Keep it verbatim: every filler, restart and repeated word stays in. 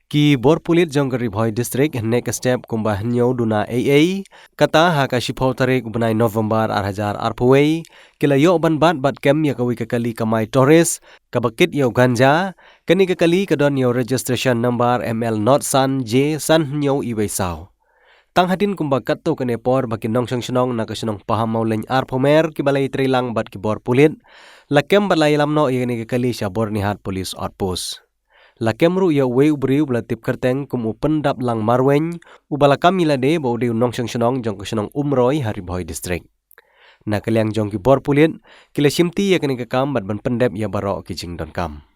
Ki bor pulit jong ka Ri Bhoi District hynne ka step kumba hynñiew duna eiei, kata ha ka shiphew tarik u bnai November ar hajar arphew wei, ki la ïoh ban bat bad kem ïa kawei ka kali kamai tourist kaba kit ïa u ganja. Kane ka kali ka don ïa u registration number M L not san J san hynñiew iwei saw. Tang hadien kumba katto katne por ba ki nongshong shnong na ka shnong Pahammawlein arphew mer kiba la ïatreilang bad ki bor pulit, la kem bad la ïalam noh ïa kane ka kali sha Byrnihat Police Outpost. La kem ruh ïa uwei u briew ba la tip kyrteng kum u Pyndaplang Marwein, uba la kam ïa lade ba u dei u nongshong shnong jong ka shnong Umroi ha Ri Bhoi District. Na ka liang jong ki bor pulit, ki la shimti ïa kane ka kam bad ban pyndep ïa baroh ki jingdonkam.